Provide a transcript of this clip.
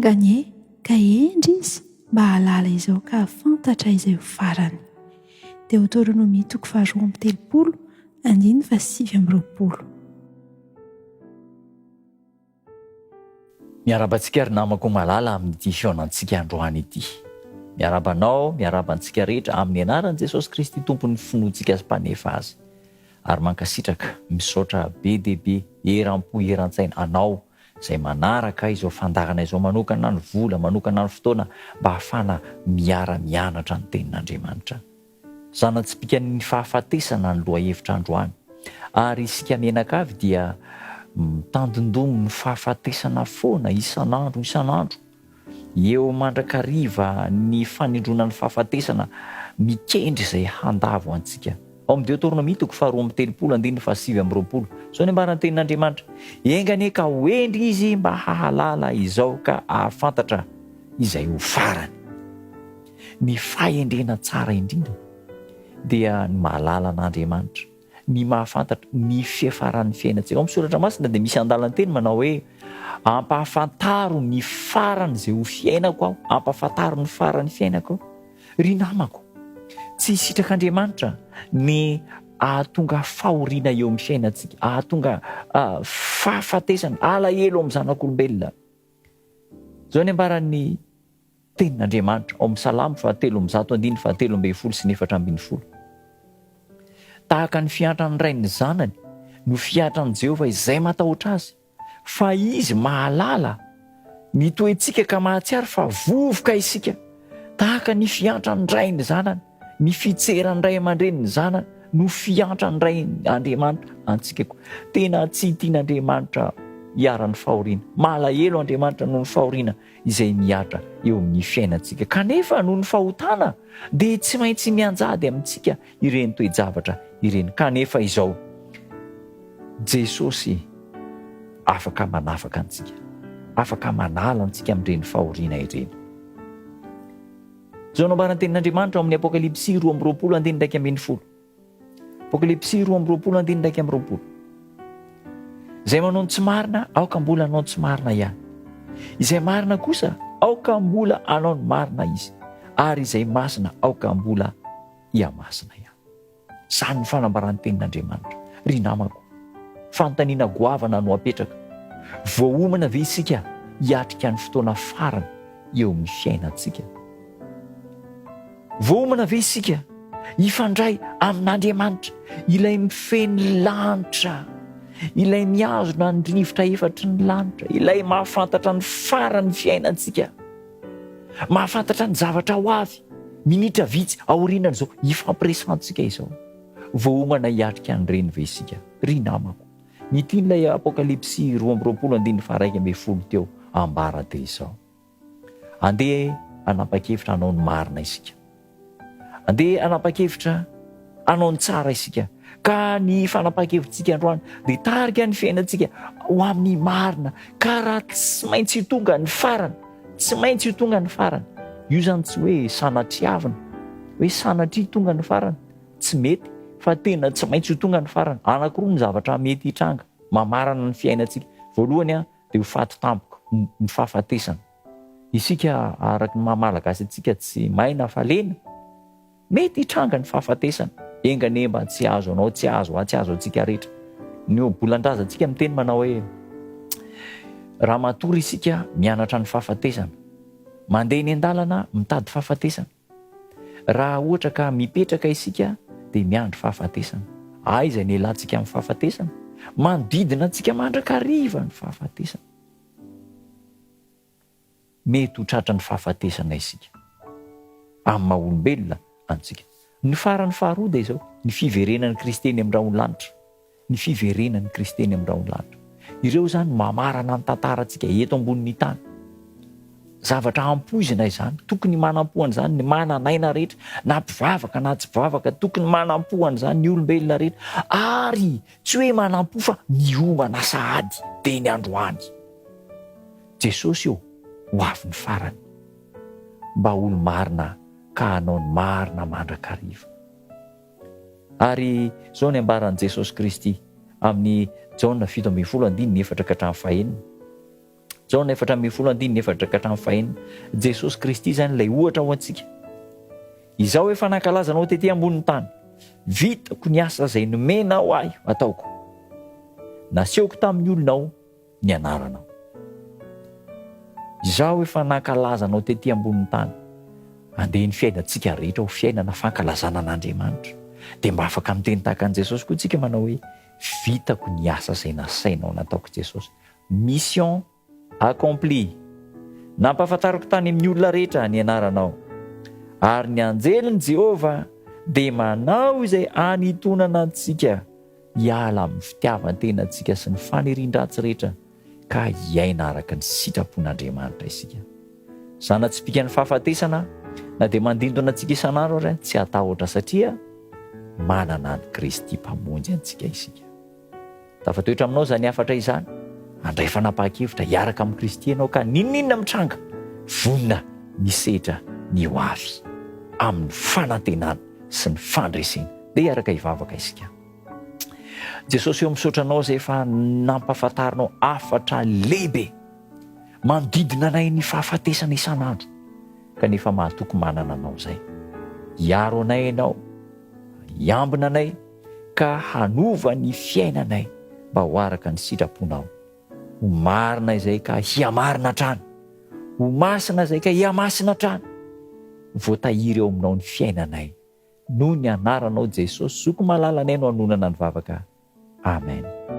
Enga anie ka hendry izy mba hahalala izao ka hahafantatra izay ho farany. Deoteronomia toko faharoa amby telopolo, andininy faha-29. Miarahaba antsika ry namako malala amin'ity fihaonantsika androany ity. Miarahaba anao, miarahaba antsika rehetra amin'ny anaran'i Jesosy Kristy Tompon'ny finoantsika sy Mpanefa azy. Ary mankasitraka, misaotra be dia be, eram-po eran-tsaina anao izay manaraka izao fandaharana izao manokana ny vola, manokana ny fotoana mba hahafahana miara-mianatra ny Tenin'Andriamanitra. Zana-tsipìkan'ny fahafatesana ny lohahevitra androany. Ary isika mianakavy dia mitandindomin'ny fahafatesana foana isan'andro isan'andro. Eo mandrakariva ny fanindronan'ny fahafatesana mikendry izay handavo antsika. Ao amin'ny Deoteronomia toko faharoa amby telopolo andininy fahasivy amby roapolo, izao ny ambaran'ny Tenin'Andriamanitra, Enga anie ka ho hendry izy mba hahalala izao ka hahafantatra izay ho farany. Ny fahendrena tsara indrindra dia ny mahalala an'Andriamanitra, ny mahafantatra ny fiafaran'ny fiainantsika. Ao amin'ny Soratra Masina dia misy andalan-teny manao hoe, Ampahafantaro ny farany izay ho fiainako aho, ampahafantaro ny faran'ny fiainako aho. Ry namako, tsy sitrak'Andriamanitra ny ahatonga fahoriana eo amin'ny fiainantsika, ahatonga fahafatesana, alahelo amin'ny zanak'olombelona. Izao ny ambaran'ny Tenin'Andriamanitra ao amin'ny Salamo fahatelo amby zato andininy fahatelo ambin'ny folo sy ny 14. Tahaka ny fiantran'ny ray ny zanany no fiantran'i Jehovah izay matahotra azy, fa izy mahalala ny toetsika ka mahatsiaro fa vovoka isika. Tahaka ny fiantran'ny ray ny zanany, ny fitseran'ny ray aman-dreny ny zanany no fiantran'ny ray Andriamanitra antsika koa. Tena tsy tian'Andriamanitra hiharan'ny fahoriana. Malahelo Andriamanitra noho ny fahoriana izay mihatra eo amin'ny fiainantsika. Kanefa noho ny fahotana dia tsy maintsy mianjady amintsika ireny toe-javatra ireny. Kanefa izao, Jesosy afaka manafaka antsika, afaka manala antsika amin'ireny fahoriana ireny. Izao no ambaran'ny tenin'Andriamanitra ao amin'ny Apokalypsy 22 andininy 11. Apokalypsy 22 andininy 21. Izay manao ny tsy marina, aoka mbola hanao ny tsy marina ihany. Izay marina kosa, aoka mbola hanao ny marina izy. Ary izay masina, aoka mbola hihamasina ihany. Izany ny fanambaran'ny tenin'Andriamanitra. Ry namako, fanontaniana goavana no apetraka. Voaomana ve isika hiatrika ny fotoana farany eo amin'ny fiainantsika? Voaomana ve isika hifandray amin'Andriamanitra, ilay mifehy ny lanitra, ilay mihazona ny rivotra efatry ny lanitra, ilay mahafantatra ny faran'ny fiainantsika, mahafantatra ny zavatra ho avy, minitra vitsy aorianan'izao hifampiresahantsika izao? Voaomana hiatrika an'ireny ve isika, ry namako? Ny tian'ilay Apokalypsy 22 andininy faha-11 teo ambara dia izao. Andeha hanapa-kevitra hanao ny marina isika. Andeha hanapa-kevitra hanao ny tsara isika. Ka ny fanapahan-kevitsika androany dia hitarika ny fiainantsika ho amin'ny marina. Ka raha tsy maintsy ho tonga ny farany, tsy maintsy ho tonga ny farany. Io izany tsy hoe sanatriavina, hoe sanatria tonga ny farany. Tsy mety fa tena tsy maintsy ho tonga ny farany. Anankiroa ny zavatra mety hitranga mamarana ny fiainantsika. Voalohany, dia ho faty tampoka ny fahafatesana. Isika araka ny maha Malagasy antsika tsy maina fa lena. Mety hitranga ny fahafatesana. Enga anie mba tsy hahazo anao, tsy hahazo ahy, tsy hahazo antsika rehetra. Ny ohabolan-drazantsika miteny manao hoe raha matory isika mianatra ny fahafatesana. Mandeha eny an-dalana mitady fahafatesana. Raha ohatra ka mipetraka isika dia miandry fahafatesana. Aiza ny elantsika amin'ny fahafatesana? Manodidina antsika mandrakariva ny fahafatesana. Mety ho tratran'ny fahafatesana isika amin'ny maha olombelona antsika. Ny farany faharoa dia izao, ny fiverenan'i Kristy eny amin'ny rahon'ny lanitra. Ny fiverenan'i Kristy eny amin'ny rahon'ny lanitra. Ireo izany mamarana ny tantarantsika eto ambonin'ny tany. Zavatra ampoizina izany, tokony manam-po an'izany ny manan'aina rehetra, na mpivavaka na tsy mpivavaka, tokony manam-po an'izany ny olombelona rehetra, ary tsy hoe manam-po fa miomana sahady dia ny androany. Jesosy ô, ho avy ny farany. Mba olo-marina ka hanao ny marina mandrakariva. Ary izao ny ambaran'i Jesosy Kristy amin'ny Jaona 17 andininy 4 ka hatramin'ny fahenina. Jaona 14 andininy 4 ka hatramin'ny fahenina. Jesosy Kristy izany ilay ohatra ho antsika. Izaho efa nankalaza anao tety ambonin'ny tany. Vitako ny asa izay nomenao ahy hataoko. Nasehoko tamin'ny olonao ny anaranao. Izaho efa nankalaza anao tety ambonin'ny tany. Andeha ny fiainantsika rehetra ho fiainana fankalazana an'Andriamanitra. Dia mba afaka miteny tahaka an'i Jesosy koa tsika manao hoe, Vitako ny asa izay nasainao nataoko Jesosy. Mission accomplie. Nampahafantariko tany amin'ny olona rehetra ny anaranao. Ary ny anjelin'i Jehovah dia manao izay hanintonana antsika hiala amin'ny fitiavan-tenantsika sy ny fanirian-dratsy rehetra ka hiaina araka ny sitrapon'Andriamanitra isika. Zana-tsipìkan'ny fahafatesana, na dia mandindona antsika isan'andro ary, tsy hatahotra satria manana an'i Kristy Mpamonjy antsika isika. Tafatoetra aminao izany hafatra izany. Handray fanapahan-kevitra hiaraka amin'i Kristy ianao ka n'inon'inona mitranga, vonona misedra ny ho avy amin'ny fanantenana sy ny fandresena. Ndeha hiaraka hivavaka isika. Jesosy ô, misaotra Anao izay efa nampahafantarinao hafatra lehibe manodidina anay ny fahafatesana isan'andro, kanefa mahatoky manana Anao izay. Hiaro anay Ianao, hiambina anay, ka hanova ny fiainanay mba ho araka ny sitraponao. Ho marina izay ka hihamarina hatrany. Ho masina izay ka hihamasina hatrany. Voatahiry eo aminao ny fiainanay. Noho ny anaranao Jesosy Zoky malalanay no anonana ny vavaka. Amen.